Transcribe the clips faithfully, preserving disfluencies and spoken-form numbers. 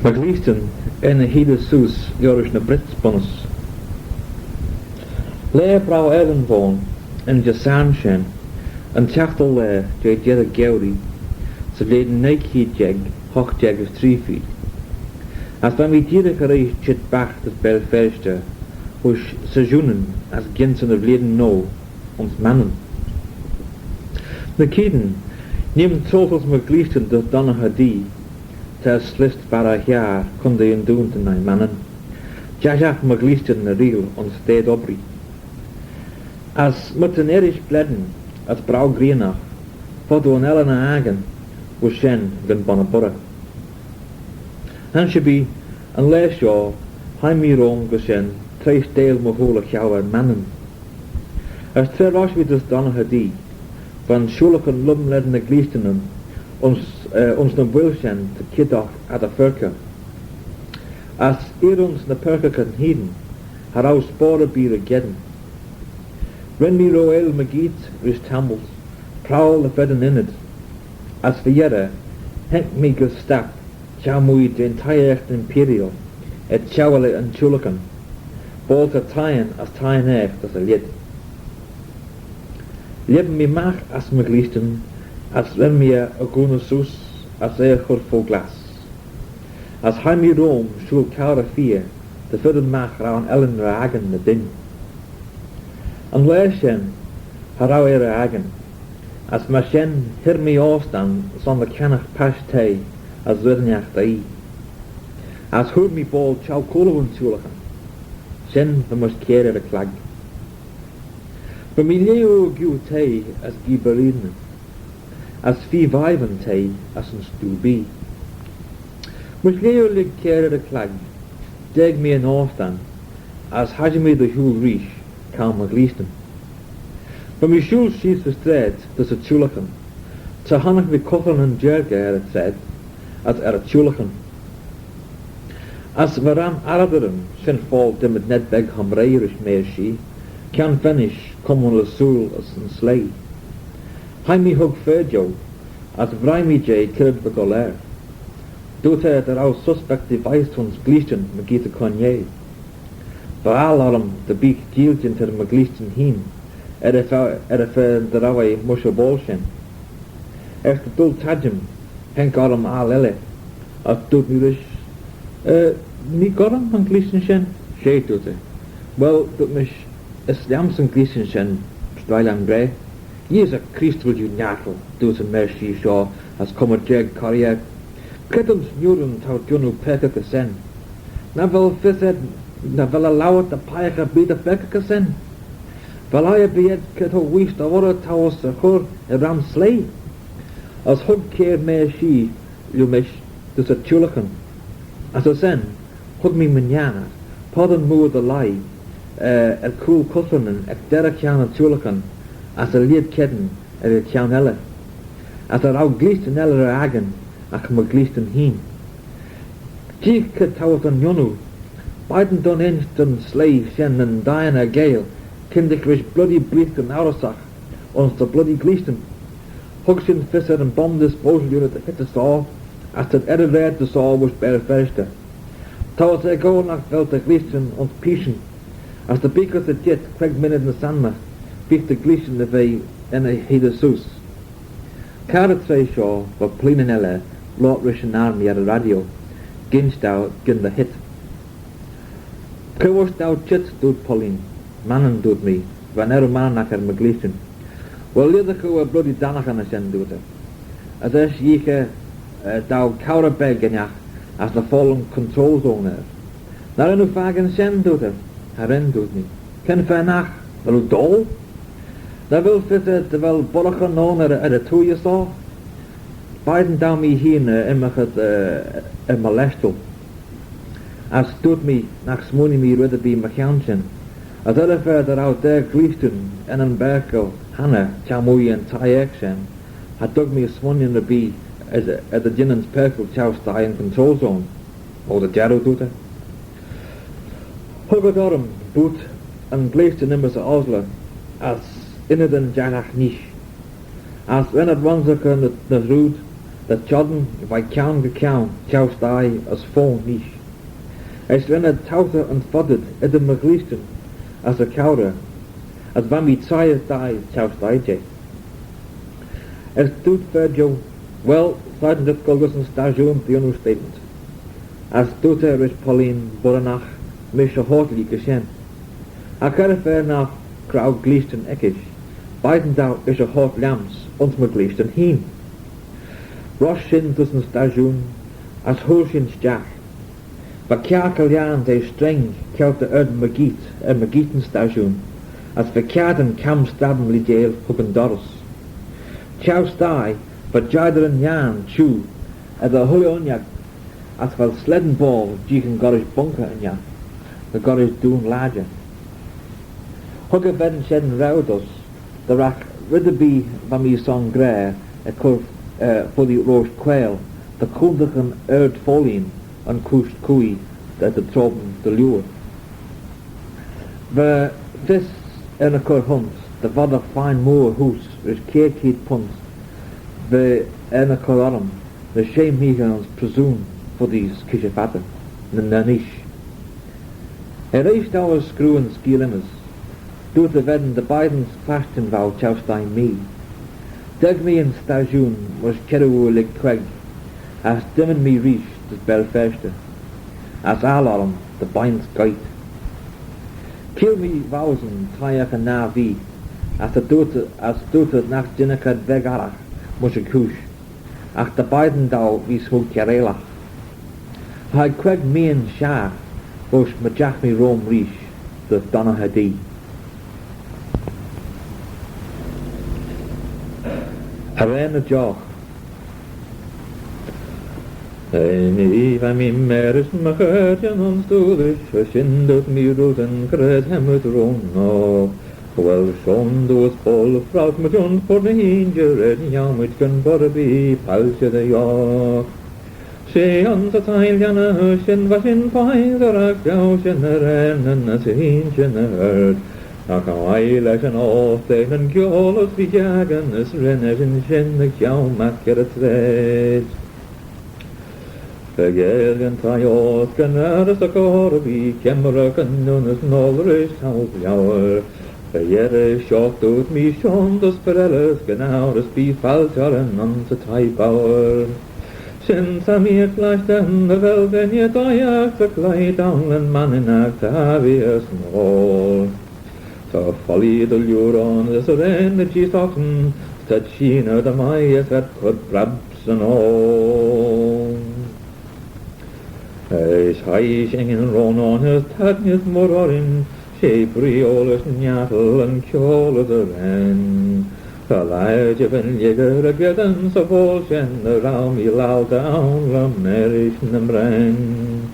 Ny Gleashtan er ny heidey seose liorish ny Brits bunnys. Laa braew aalin v'ayn, yn Jesarn shen, yn çhiaghtoo laa jeh jerrey geuree, 'sy vlein nuy keead jeig, hoght jeig as tree feed. As va mee jeeragh erreish çheet back dys Beeal Feirshtey, voish seshoonyn as giensyn y vlein noa ayns Mannin. Ny keayrtyn, neeym troailt ayns my ghleashtan dys Donaghadee, ta slyst Barra Hiar, Contae yn Doon, ta nyn Mannin. Jashagh my ghleashtan ny reayll ayns stayd obbree. As my ta'n earish glen as braew grianagh, foddee yn elley ny akin, voish shen gyn Bonnaburra. Ansherbee, yn laa shoh, hie mee roym gys shen, treishteil my hooyl y cheau er Mannin. As tra rosh mee dys Donaghadee, va'n çhooylaghan lum lane ny gleashtanyn, ayns, eh, ayns ny buill shen ta keayrt ad y pharkal. As er ayns ny parkagyn hene, cha row spoar erbee ry-gheddyn. Ren mee rouail mygeayrt rish tammylt, prowal dy feddyn ynnyd, as fy-yerrey, haink mee gys stapp, çheu-mooie jeh'n thie-aaght Imperial, er çheu elley yn çhooylaghan, boayl ta thieyn as thieyn aaght as y lheid. Lheim mee magh ass my ghleashtan, as ren mee eh y ghooney seose, as eh y chur fo glass. As hie mee roym shooyl cour y feer, dy feddyn magh row yn ellan ry-akin ny dyn. Yn laa shen, cha row eh ry-akin, as myr shen hir mee oastan son dy chionnagh pash tey as red ennagh dy ee. As hooar mee boayl çheu cooylagh yn çhooylaghan. Shen va mysh kiare er y chlag. Va mee lieh oo gioot tey as gee barreenyn, as feer vie va'n tey as yn stoo bee. Mysh lieh oo lurg kiare er y chlag, daag mee yn oastan, as hashee mee dy hooyl reesht, cour my ghleashtan. Va mee shooyl sheese y straid dys y çhooylaghan, tra honnick mee cothranyn jerkey er y traid, as er y çhooylaghan. As va ram arreyderyn, shen foayl dimmid ned beg hym rea rish meoir-shee, kione fennish cummal ersooyl ass yn sleih. Hie mee hug fer jeu, as vrie mee jeh c'red va goll er. Dooyrt eh dy row suspect device ayns gleashtan mygeayrt y coyniey. Va aggle orrym dy beagh jeeilt jeant er my ghleashtan hene, er y fa, er y fa dy row eh mysh y boayl shen. As dy doaltattym, haink orrym aggle elley, as dooyrt mee rish, eh, nee goll orrym yn ghleashtan shen? She, dooyrt eh. Well, dooyrt mish, as lhiam's yn ghleashtan shen, s'treih lhiam gra. Yeesey Creest, vel oo niartal, dooyrt yn meoir-shee shoh, as cummal jeig corree er. Cre ayns niurin t'ou jannoo paagagh ayns shen? Nagh vel fys ayd, nagh vel eh lowit dy peiagh erbee dy pheccagh ayns shen? Vel eh erbee ayd cre t'ou wheesh dy voirey t'ou uss er chur er ram sleih? As hug kiare meoir-shee lhieu mish dys y çhooylaghan. As ayns shen, hug mee mie-ner, possan mooar dy leih, eh, er cooyl cothranyn ec derrey kione y çhooylaghan, as y lheid cheddin ec y kione elley. As cha row gleashtan elley ry-akin agh my ghleashtan hene. Jeeagh cre t'ou uss er jannoo. Beign dooin insh dyn sleih shen nyn dhieyn er-gieyl, kyndagh rish bloody bleeaghtyn ourysagh ayns dty bloody ghleashtan. Hug shin fys er yn bomb disposal unit dy heet ayns shoh, as t'ad er y raad ayns shoh voish Beeal Feirshtey. T'ou uss er goll nagh vel dty ghleashtan ayns peeshyn, as dy beagh uss er jeet queig minnid ny s'anmey, beagh dty ghleashtan er ve er ny heidey seose. Car y traa shoh, va polleenyn elley loayrt rish yn armee er y radio, ginsh daue gyn dy heet. Cre voish t'ou çheet? Dooyrt polleenyn. Mannin, dooyrt mee, va'n earroo Manninagh er my ghleashtan. Well, lhisagh oo er bloody Danaghyn ayns shen, dooyrt eh. As eisht yeeagh eh, eh, daue cowrey beg ennagh as ny foallyn control zone er. Nagh ren oo fakin shen? dooyrt eh. Cha ren, dooyrt mee. Cre'n fa nagh? Vel oo doal? Nagh vel fys ayd dy vel boiraghyn ayn er, er y twoaie shoh? Beign dou mee hene, eh, immyrkey, eh, er my leshtal. As dooyrt mee nagh smooinee mee red erbee mychione shen. As er y fa dy row daa ghleashtan er nyn baarkal hannah çheu-mooie yn thie-aaght shen, cha dug mee smooinaghtyn erbee as, as dy jean yn paarkal çheu-sthie yn control zone. O, dy jarroo, dooyrt eh. Hug ad orrym bwoot yn gleashtan aym's y osley, as ynnyd yn jannagh neesht. As ren ad ronsaghey ny, ny hrooid, Dy chooilley veih kione gy kione, çheu-sthie as fo neesht. As ren ad towse yn foddid eddyr my ghleashtan as y cowrey, as va mee çheyoo-sthie çheu-sthie jeh. As dooyrt fer jeu, "Well, shegin dhyt goll gys yn stashoon dy yannoo statement." As dooyrt eh rish Pauline boirinagh, "Mish y hoardail ee gys shen." Agh er y fa nagh row gleashtan eckish, beign dou ish y hoardail lhiams ayns my ghleashtan hene. Rosh shin dys yn stashoon, as hooar shin stiagh. Va kiarkey lhiam jeh streng ceaut dy ard my geayrt er my geayrt yn stashoon, as va kiart yn cam-strabbin leeideil hug yn dorrys. Çheu-sthie, va jeih dy ren yiarn çheeu er dy chooilley uinnag, as va slane boayl jeeaghyn gollrish bunker ennagh, ny gollrish dooin lhadjey. Hug y ven shen roue dooys, dy ragh red erbee va mee son gra er cur, eh, foddey roish quaiyl, dy choontagh yn ard-focklyn yn chooisht cooie da dy trome dy liooar. Va fys er ny cur ayns, dy voddagh fine mooar heose rish kiare keead punt, va er ny cur orrym, ny shey meeghyn ayns pryssoon foddey Kishapatnam, ny, ny neesht. Erreish dou er screeu yn skeeal aym's, dooyrt y ven dy beign clashtyn vou çheu-sthie mee. Derg mee yn stashoon mysh kiarroo lurg queig, as dimman mee reesht dys Belfast, as aggle orrym dy beign goit. Cheayll mee vousyn toshiaght yn nah vee, as dooyrt, as dooyrt nagh jinnagh ad veg arragh mysh y chooish, agh dy beign dou v'ee smoo kiarailagh. Hie queig meeghyn shaghey voish my jagh mee roym reesht dys Donaghadee. Arrane y Jough. Ny va mee marish my chaarjyn ayns Doolish, as shen dooyrt mee roosyn, "C'raad hem dhyt royn oc?" Well, shegin dou as boayl, frollaghey mychione purt ny h-inshey, ren yiow mayd gyn boirey bee palçhey dy yough. She ayns y thie-lhionney shen va shin foighsey, agh ghow shin arrane as hene shin y h-ard. Agh agh lesh yn oast eh nyn kiaullys v'ee jaggin, as ren eshyn shen y cheau magh er y traid. Dy gheil gyn thie oast gyn arrys y corree, keamragh yn noon as noal rish towse liauyr. Dy yerrey shoh dooyrt mee shegin dys Pirellis gyn ourys bee falçhey orrin ayns y thie bouyr. Shen ta mee er clashtyn dy vel dooinney doiagh ta cloie dowin Manninagh ta vee as noal. Ta follee dy liooar ayn as arrane ny jees ocsyn, t'ad sheeyney dy mie as v'ad cur brab's yn oayl. As hie shin royn oc as t'ad nish mooar orrin, she bree eolas niartal yn kiaullys arrane. Cha lhie jeh ven lhiggey ry-gheddyn 'sy voayl shen, dy row mee laccal dou aunlan marish ny mraane.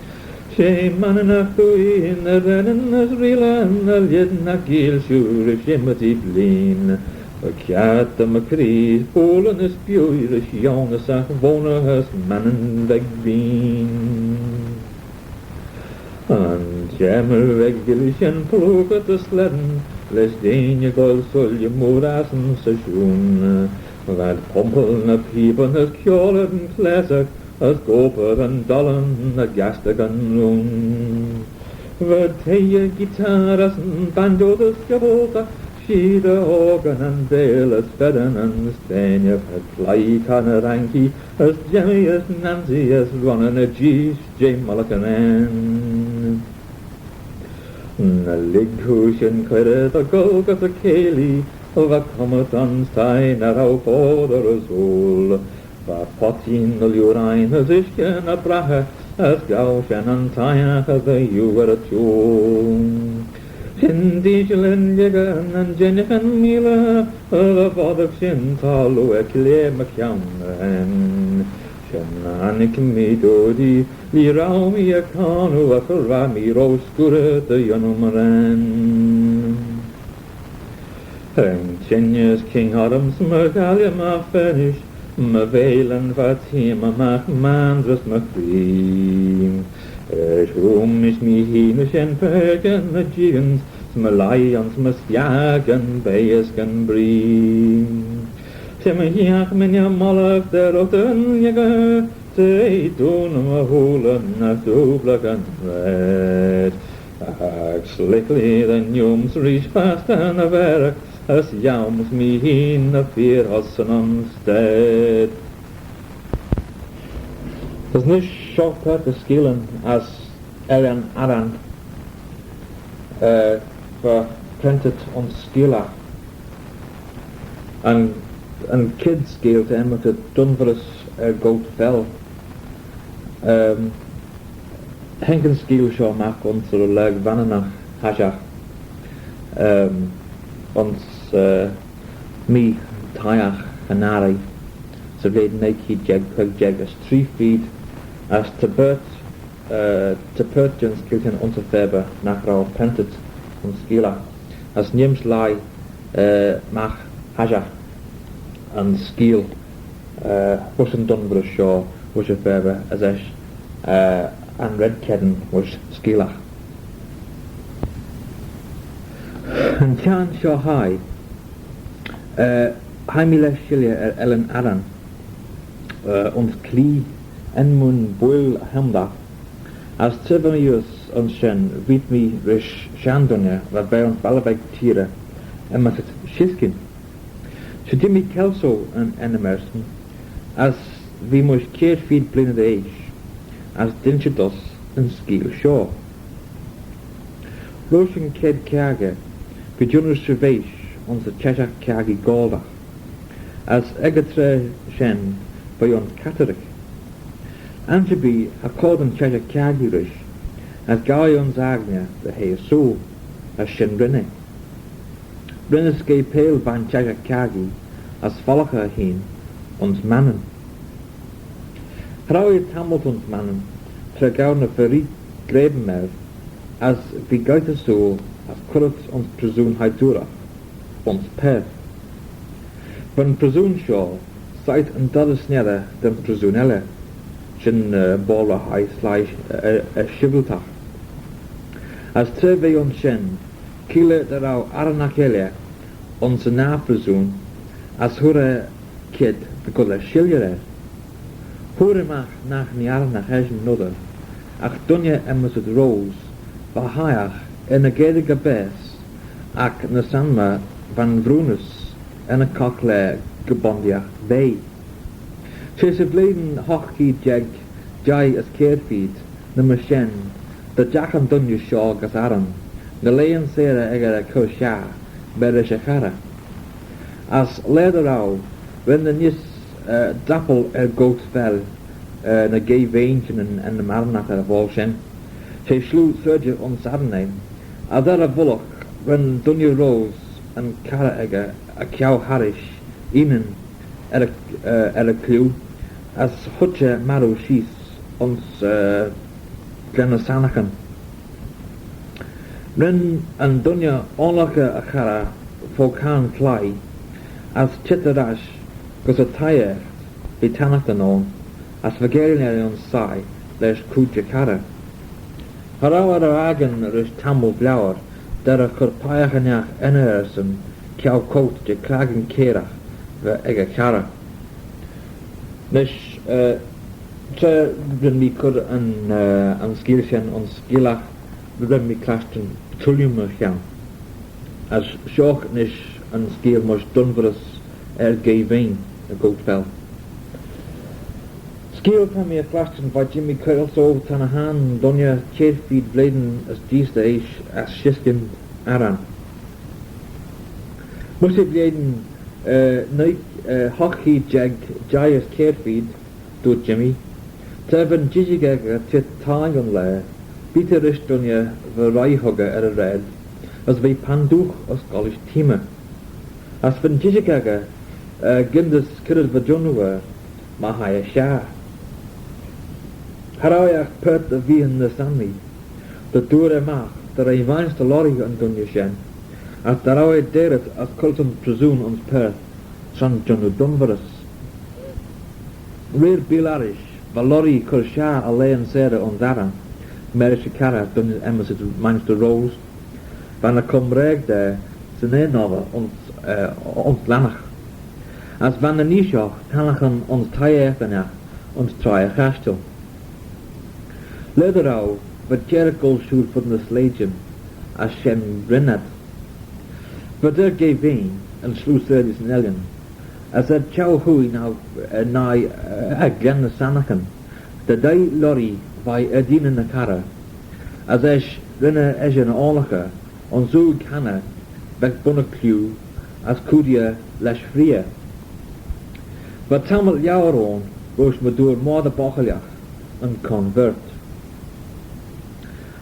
She Manninagh dooie ny reddyn as reayllyn, y lheid nagh geayll shiu rish ymmodee blein. Va kiart dy my chree, bwoallyn as bieauie rish yionaseagh, vonaghey as Mannin veg beayn. Yn çhamyr veg Villish shen ploogey dy slane, lesh deiney goaill sooilley mooar ass yn seshoon. V'ad pumpal ny peepyn as kiaulley yn classic, as gobbragh yn dollan y gastagyn rhone. V'ad teiy guitar as yn banjo dy skiabbaltagh, sheedey organ yn beeal as feddyn yn stayney, v'ad cloie Carney-rankee as Jemmy as Nancy as ronney ny jees jeh Mullagh Arrane. Ny lurg hooar shin cuirrey dy gholl gys y cheylee, va cummat ayns thie nagh row foddey ersooyl. Va poteen dy liooar ain as ushag ny bragher, as ghow shen yn toshiaght dy iu er y çhioul. Shin deeshil yn lhiggey, yn ennagh yn meeley, va voddagh shin tolley er cleagh mychione arrane. Shen annick mee doadee, lieh row mee y carnoo, agh cha row mee ro scurrit dy yannoo arrane. Ren çhengey as king orrym 'sy my ghailley magh fer nish, my veillyn va teaymey magh maynrys my chree. Eisht room mish mee hene shen paagyn ny jeeaghyn, 'sy my lhie ayns my stiagyn beaghey as gyn bree. Timmagh my neu mollagh dy rotan yegger, t'eh dooin my hooillyn as dooblagh yn raad. Agh s'liklee dy neem's reesht fastyr ny vairagh, as yioms mee hene ny feer hossan ayns stayd. As nish shoh paart dy skeealyn as Ellan Arran, eh, va prentit ayns Skeealagh. Yn, yn chied skeeal ta enmyssit Dunverys er Goat Fell. Ehm, haink yn skeeal shoh magh ayns y Rollage Vanninagh hoshiaght, ehm, ayns, eh, Mee Thieagh Chaneery, sy vlein nuy keead jeig, queig jeig as tree feed, as ta paart, eh, ta paart jeh'n skeeal shen ayns y phabyr nagh row prentit ayns Skeealagh, as neem's lhaih, eh, magh hoshiaght yn skeeal, eh, voish yn Dunverys shoh, voish y phabyr, as eisht, eh, yn Red Kedden voish Skeealagh. Yn çhiaghtin shoh hie, eh, hie mee lesh shilley er Ellan Arran, eh, ayns clee enmyn Bwoaill Hemdaght, as tra va mee ayns shen veeit mee rish shenn dooinney va beaghey ayns balley beg çheerey enmyssit Shiskin. She Jimmy Kelso yn ennym ersyn, as v'eh mysh kiare feed bleeaney dy eash, as dinsh eh dooys yn skeeal shoh. Roish yn chied caggey, v'eh jannoo shirveish ayns y Çheshaght Caggee Goaldagh, as ec y traa shen v'eh ayns Catterick. Ansherbee cha cur yn Çheshaght Caggee rish, as ghow eh ayns aigney dy hea ersooyl, as shen ren eh. Ren eh scapail veih'n Çheshaght Caggee, as follaghey eh hene ayns Mannin. Cha row eh tammylt ayns Mannin, tra ghow ny Verreek greim er, as v'eh goit ersooyl as currit ayns pryssoon hoidooragh, ayns Perth. Va'n pryssoon shoh soit yn dorrys sniessey da'n pryssoon elley, shen, eh, boayl ry hie sleih, eh, eh, shiviltagh. As tra v'eh ayns shen, cheayll eh dy row Arranagh elley ayns yn nah pryssoon, as hooar eh kied dy goll er shilley er. Hooar eh magh nagh nee Arranagh eshyn noadyr, agh dooinney enmyssit Rose, va hoiagh er ny geddyn gy baase, agh ny s'anmey va'n vroonys er ny caghlaa gy Bondyaght Bay. She sy vlein hoght keead jeig, jeih as kiare feed, ny myr shen, dy jagh yn dooinney shoh gys Arran, ny laghyn seyrey echey er cur shaghey marish e charrey. As laa dy row, ren eh neesht, eh, drappal er Goat Fell, eh, ny Gay Vein shen yn, yn Arranagh er y voayl shen. She slieau syrjey ayns Arran eh, as er y vullagh ren dooinney Rose yn carrey echey y ceau harrish, enen er y, eh, er y clieau, as huitt eh marroo sheese ayns, eh, Glen ny Sannaghyn. Ren yn dooinney oanluckey y charrey fo carn cloie, as çheet eh ash gys y thie-oast v'eh tannaghtyn ayn, as faagail eh ayns soie lesh cooid y charrey. Cha row eh ry-akin rish tammylt liauyr, derrey cur peiagh ennagh enney ersyn ceau coyrt jeh crackan cairagh va ec y charrey. Nish, eh, tra ren mee cur yn, eh, yn skeeal shen ayns Skeealagh, ren mee clashtyn Petroleum mychione. As shoh nish yn skeeal mysh Dunverys er Gay Vein, y Goat Fell. Skeeal ta mee er clashtyn veih Jimmy Kelso, ta ny h-ayrn dooinney kiare feed bleeaney as jees dy eash ass Shiskin, Arran. Mysh y vlein, eh, nuy, eh, hoght keead jeig, jeih as kiare feed, dooyrt Jimmy. Tra va'n jishig echey çheet thie yn laa, bee'te rish dooinney va roie huggey er y raad, as v'eh pandoogh as gollish teammey. As va'n jishig echey, eh, gindys c'red va jannoo er, my hie eh shaghey. Cha row eh agh paart dy veeyn ny s'anmey. Dy dooar eh magh dy re vainshter lorree yn dooinney shen, as dy row eh deyrit as currit ayns pryssoon ayns Perth, son jannoo Dunverys. Rere beeal arrish, va lorree cur shaghey y laghyn seyrey ayns Arran, marish y charrey, dooinney enmyssit Mainshter Rose, va ny comraag da 'syn un obbyr ayns, eh, ayns Lannagh. As va ny neeshoght tannaghtyn ayns thie-oast ennagh ayns Traie y Chashtal. Laa dy row, v'ad kiart goll shooyl fud ny sleityn, as shen ren ad. V'ad er gey veain yn sloo-seyrlee 'syn ellan, as er çheu hwoaie ny, eh, ny, eh, glen ny sannaghyn, dy deih lorree veih ardeenyn y charrey, as eisht ren eh eshyn oanluckey ayns oog hannah, veagh bunnag clieau as cooidee lesh freoagh. Va tammylt liauyr ayn roish my dooar moddey bochillagh, yn Convert.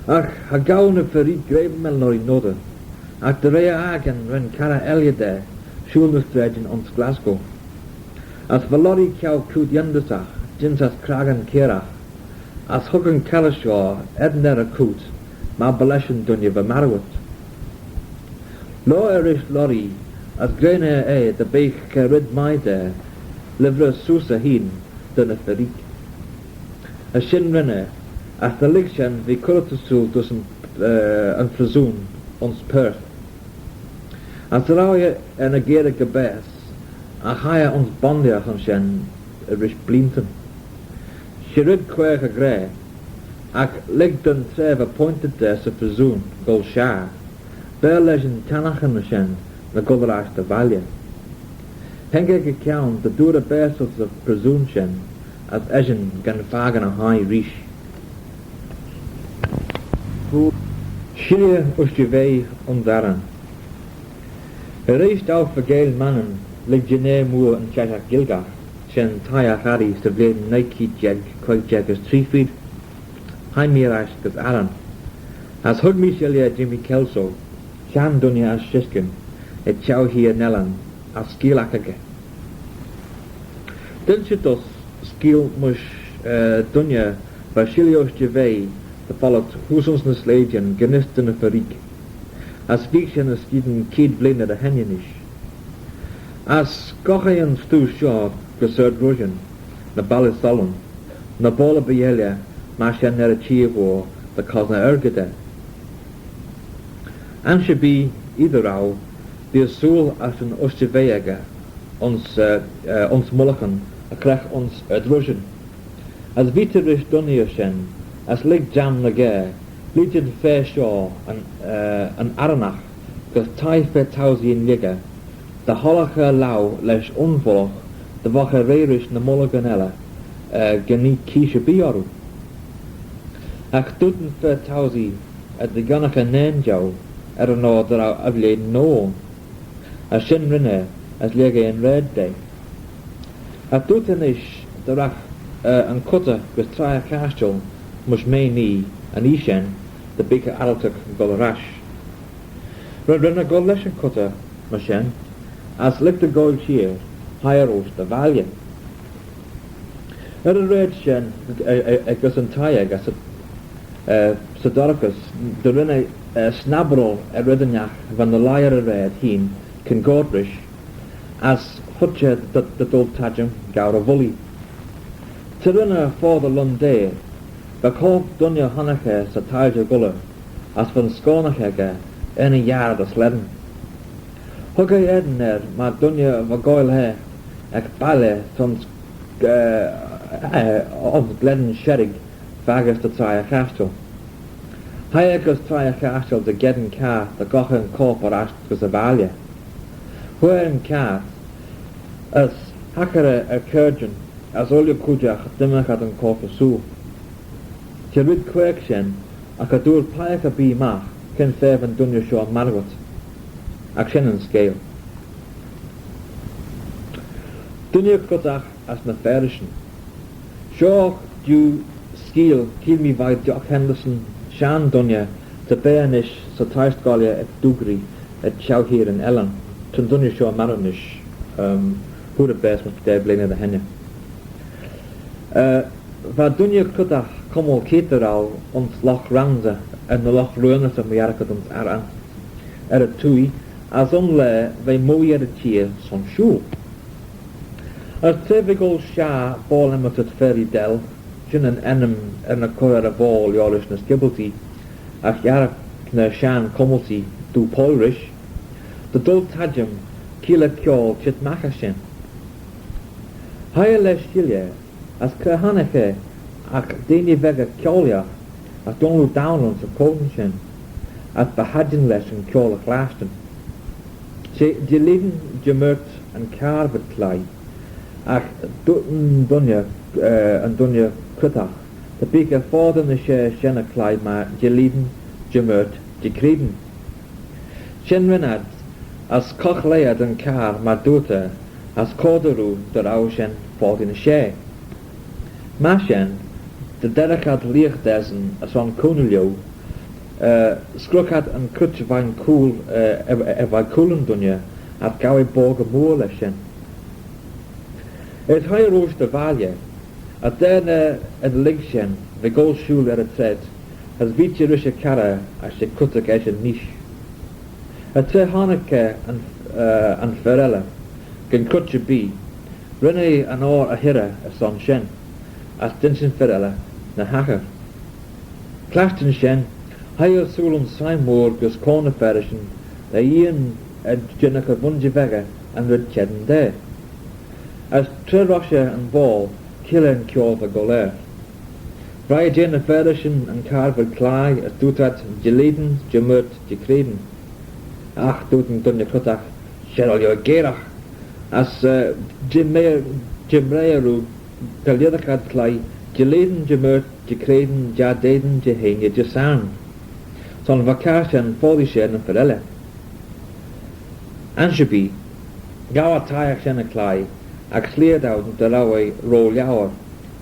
Agh cha ghow ny fir-oik greim er lorree noadyr, agh dy re akin ren carrey elley da shooyl ny straidyn ayns Glasgow. As va lorree ceau cliute yindyssagh, jeant ass crackan cairagh, as hug yn carrey shoh enney er y chooid, myr by lesh yn dooinney va marrooit. Loayr eh rish lorree, as grenee eh dy beagh eh red mie da livrey seose eh hene da ny fir-oik. As shen ren eh, as dy lhig shen v'eh currit ersooyl dys yn, eh, yn phryssoon ayns Perth. As dy row eh er ny geyrey gy-baase, agh hie eh ayns bondiaght ayns shen rish bleeantyn. She red quaagh y ghra, agh lhig da'n traa va pointit da 'sy phryssoon goll shaghey, bare lesh yn tannaghtyn ayns shen ny goll er ash dy valley. Haink eh gy-kione dy dooar y baase 'sy phryssoon shen, as eshyn gyn fakin y hie reesht. Shilley ushtey vea ayns arran. Erreish dou faagail Mannin lurg jurnaa mooar yn çheshaght Ghailckagh, shen Thie Aghaidee 'sy vlein nuy keead jeig, queig jeig as tree feed, hie mee er ash gys arran. As hug mee shilley er Jimmy Kelso, shenn dooinney ass Shiskin, er çheu heear yn ellan, as skeeal echey. Dinsh eh dooys skeeal mysh, eh, dooinney va shilley ushtey vea dy follit heose ayns ny sleityn gyn yss da ny fir-oik, as veagh shen er skyn keead blein dy henney nish. As goghe eh yn stoo shoh gys Ard Rushen, ny Ballysollin, ny boayl erbee elley myr shen er y çheer vooar dy chosney argid eh. Aghterbee, dy row, v'eh ersooyl ass yn ushtey vea echey ayns, eh, eh, ayns mullaghan y chreck ayns Ard Rushen. As veeit eh rish dooinney ayns shen, as lurg jam ny ghaa, leeid yn fer shoh yn, eh, yn Arranagh gys thie fer-towsee yn lhieggey, dy hollaghey laue lesh un vullagh dy voghe eh rey rish ny mullaghan elley, eh, gyn oik keesh erbee orroo. Agh dooyrt yn fer-towsee ad dy ghonaghey nane jeu er yn oyr dy row e vlein noa ayn. As shen ren eh, as lhig eh yn raad da. As dooyrt eh nish dy ragh, eh, yn cutter gys Traie y Chashtal mysh mean oie, yn oie shen dy beagh eh arryltagh goll er ash. Ren, ren eh goll lesh yn cutter myr shen, as lurg da goaill sheear, hie eh roish dy valley. Er y raad shen, eh, eh, eh, gys yn thie echey, eh, 'sy dorraghys, dy ren eh, eh, snabbyral er red ennagh va ny lhie er y raad hene kyn goyrt rish, as huitt eh dy, dy doaltattym gour y vuillee. Tra ren eh foddey lhundeyr, va corp dooinney honnick eh 'sy thie-jey gulley, as va'n scornagh echey er ny yiarrey dy slane. Hug eh enney er myr dooinney va goaill eh ec balley son, eh, eh, ayns glen sherrig faggys dy Traie y Chashtal. Hie eh gys Traie y Chashtal dy gheddyn cart dy ghoaill yn corp er ash gys y valley. Hooar yn cart, as haghyr eh er caarjyn, as ooilley cooidjagh dymmyrk ad yn corp ersooyl. She red quaagh shen, agh cha dooar peiagh erbee magh cre'n fa va'n dooinney shoh marrooit. Agh shen yn skeeal. Dooinney cuttagh ass ny ferrishyn. Shoh diu skeeal cheayll mee veih Jock Henderson, shenn dooinney, ta beaghey nish 'sy thie-scoill ec Doogaree, er çheu heear yn ellan, ta'n dooinney shoh marroo nish, um, hooar er baase mysh daa blein dy henney. Eh, va dooinney cuttagh cummal keayrt dy row ayns Loch Ranza, er ny Loch Raunys, as myr yiarragh ad ayns Arran, er y twoaie, as un laa v'eh mooie er y çheer son shooyl. As tra v'eh goll shaghey boayl enmyssit Fairy Dell, shen yn ennym er ny cur er y voayl liorish ny skibbyltee, agh yiarragh ny shenn chummaltee doo poyll rish, dy doaltattym cheayll eh kiaull çheet magh ass shen. Hie eh lesh shilley, as cre honnick eh agh deiney veggey kiaulleeaght, as dooinney dowin ayns y coan shen, as by haittin lesh yn kiaulley chlashtyn. She Jelhein Jemayrt yn carr v'ad cloie, agh dooyrt yn dooinney, eh, yn dooinney cruittagh, dy beagh eh foddey ny share shen y chloie myr Jelhein Jemayrt Jecrean. Shen ren ad, as caghlaa ad yn carr myr dooyrt eh, as choard eh roo dy row shen foddey ny share. Myr shen, dy derragh ad leagh dasyn as son cooney lhieu, eh, scrug ad yn cruit veih'n cooyl, eh, er, er veih cooyl yn dooinney, as ghow eh boggey mooar lesh shen. As hie eh roish dy valley, as daase ny lurg shen, va goll shooyl er y traid, as veeit eh rish y carrey as she cruittagh eshyn neesht. As tra honnick eh yn, eh, yn fer elley, gyn cruit erbee, ren eh yn oyr y hirrey er son shen, as dinsh yn fer elley ny haghyr. Clashtyn shen, hie eh sooill ayns siyn mooar gys coan ny ferrishyn, dy yeeaghyn ad jannoo vooinjer veggey yn red cheddin da. As tra rosh eh yn boayl, cheayll eh yn kiaull va goll er. Vrie eh jeh ny ferrishyn yn carr v'ad cloie, as dooyrt ad, Jelhein Jemayrt Jecrean. Agh dooyrt yn dooinney cruittagh, shen ooilley aggairagh. As, eh, jymree, jymree eh roo dy lhisagh ad cloie Jelhein Jemayrt Jecrean Jardeidyn Jeheiney Jesarn. Son va carr shen foddey share ny fer elley. Aghterbee, ghow eh toshiaght shen y cloie, agh s'leaie dou dy row eh ro liauyr,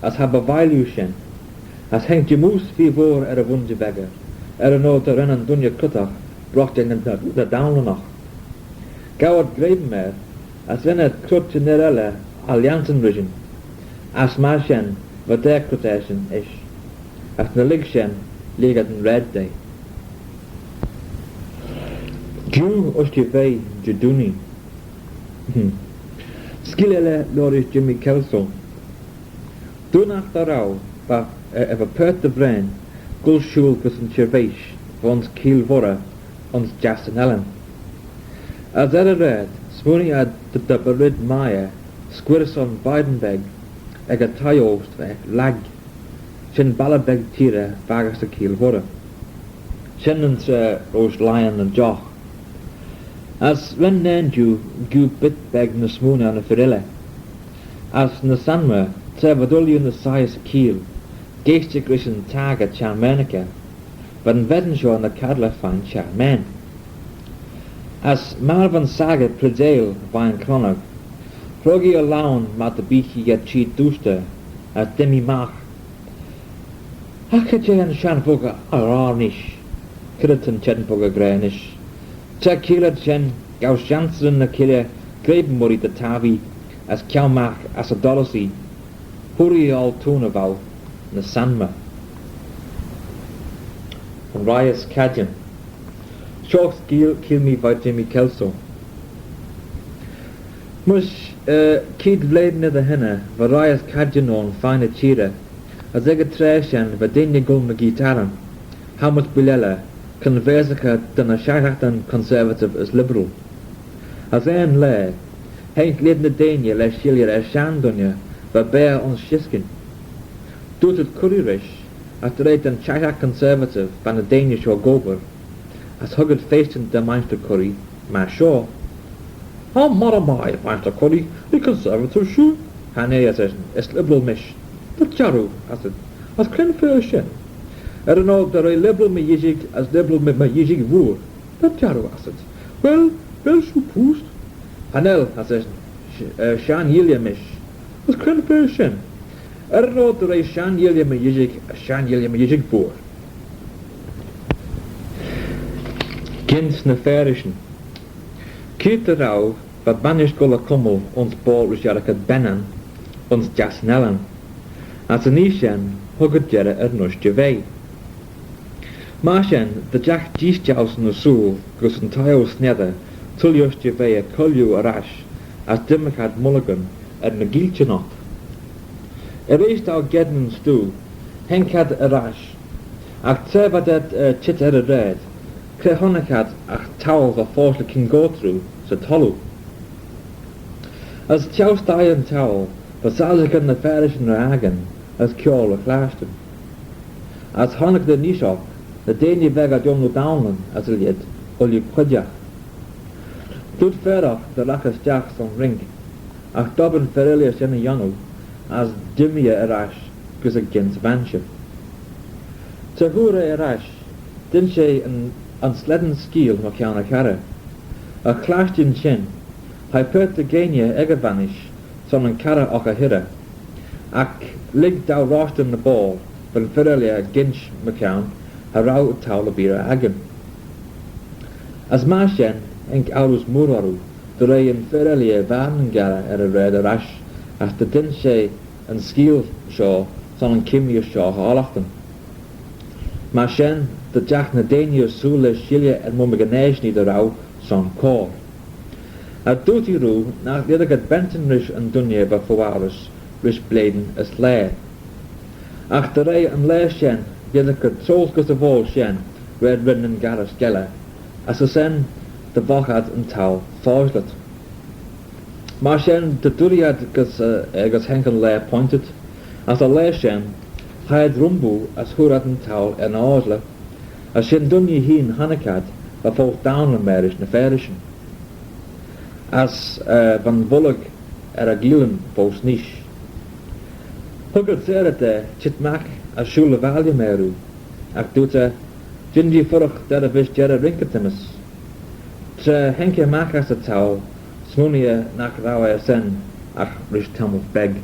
as cha by vie lhieu shen. As haink jymmoose feer vooar er y vooinjer veggey, er yn oyr dy ren yn dooinney cruittagh bragh jeh ny, ny, ny daunleynaght. Ghow ad greim er, as ren ad cruit yn fer elley alliansyn rishyn, as myr shen va daa cruit eshyn ish, as ny lurg shen leagh ad yn raad da. Jiu ushtey vea Jedoonee. Hmm. Skeeal elley liorish Jimmy Kelso. Doonaght dy row, va, eh, va paart dy vraane goll shooyl gys yn shirveish va ayns Keeill Voirrey ayns Jiass yn Ellan. As er y raad, smooinee ad dy, dy, dy red mie eh scuirr son bine beg ec y thie-oast va ec Lag. Shen balley beg çheerey faggys da Keeill Voirrey. Shen yn traa roish Laighin yn Jough. As ren nane jeu giu bit beg ny smooinaghtyn ny fer elley. As ny s'anmey, tra v'ad ooilley ny siyn 'sy cheeill, geaishtagh rish yn taggey çharmaanagh eh, va'n ven shoh ny cadley feiy'n çharmaane. As myr va'n saggey preaçheil veih'n cronagh, hrog ee e laueyn myr dy beagh ee er çheet dooisht, as dyn ee magh, "Agh cha dei yn shenn vuck eh er nish." "C'red ta'n shenn vuck eh gra nish?" "Tra cheayll ad shen, ghow shenseyn ny killey greim urree dy tappee, as ceau magh ass y dorryssee. Hooar ee oltooney vou ny s'anmey." Yn Rye as Cadjin. Shoh skeeal cheayll mee veih Jimmy Kelso. Mysh, eh, keead vlein er dy henney, va Rye as Cadjin ayn feiy'n çheerey, as ec y traa shen va deiney goll mygeayrt-arran, how much billey elley, conversaghey da ny sheshaghyn Conservative as Liberal. As un laa, haink lheid ny deiney lesh shilley er shenn dooinney va beaghey ayns Shiskin. Dooyrt ad curree rish, as dy re da'n sheshaght Conservative va ny deiney shoh gobbragh, as hug ad feyshtyn da Mainshtyr Curree myr shoh. "O, moghrey mie, Mainshtyr Curree, nee Conservative shiu?" "Cha nee," as eshyn, "as Liberal mish." "Dy jarroo," as ad, "as cre'n fa shen?" "Er yn oyr dy re Liberal my yishig as Liberal my, my yishig vooar." "Dy jarroo," as ad. "Well, vel shiu poost?" "Cha nel," as eshyn, "sh-, eh, shenn eilley mish." "As cre'n fa shen?" "Er yn oyr dy re shenn eilley my yishig as shenn eilley my yishig vooar." Gyn ny ferrishyn. Keayrt dy row, va bannish goll er cummal ayns boayl rish arragh ad Benane ayns Jiass yn Ellan. As yn oie shen, hug ad jerrey er yn ushtey vea. Myr shen, dy jagh jees jeu 'syn sooill gys yn thie-oast sniessey tooilley ushtey vea cur lhieu er ash, as dymmyrk ad Mulligan er ny geayltyn oc. Erreish daue geddyn yn stoo, haink ad er ash, agh tra v'ad, eh, çheet er y raad, cre honnick ad agh towal va fosley kyn goyrt roo 'sy thalloo. As çheu-sthie yn towal, Va soilshaghey ny ferrishyn ry-akin as kiaull ry-chlashtyn. As honnick ad neesht oc ny deiney veg er Yerney Dowling as y lheid ooilley queigagh. Dooyrt feer oc dy ragh eh stiagh son rink, agh dob yn fer-elley shen y yannoo as dimmee eh er ash gys y ginsh vanshey. Tra hooar eh er ash, dinsh eh yn, yn slane skeeal mychione y charrey. Agh clashtyn shen, hie paart dy gheiney ec y vannish son yn carrey oc y hirrey, agh lhig daue roshtyn ny boayl va'n fer-elley er ginsh mychione cha row y towl erbee ry-akin. As myr shen haink oural mooar orroo dy re yn fer-elley er vakin yn garrey er y raad er ash, as dy dinsh eh yn skeeal shoh son yn kimmey as shoh y hollaghtyn. Myr shen dy jagh ny deiney ersooyl lesh shilley er mummaghyn eshyn dy row son coayl. As dooyrt ee roo nagh lhisagh ad bentyn rish yn dooinney va fo-ourys rish blein as laa. Agh dy re yn laa shen lhisagh ad troailt gys y voayl shen raad ren yn garrey skelley, as ayns shen dy voghe ad yn towl foshlit. Myr shen dy duirree ad gys, eh, gys haink yn laa pointit, as y laa shen hie ad rhymboo as hooar ad yn towl er ny osley, as shen dooinney hene honnick ad va foast dowin marish ny ferrishyn, as, eh, va'n vullagh er y gheelan foast neesht. Hug ad seyr da çheet magh as shooyl dy valley maroo, agh dooyrt eh, jean-jee fuirraght derrey vees jerrey rinkit aym's. Tra haink eh magh ass y towl, smooinee eh nagh row eh ayns shen agh rish tammylt beg.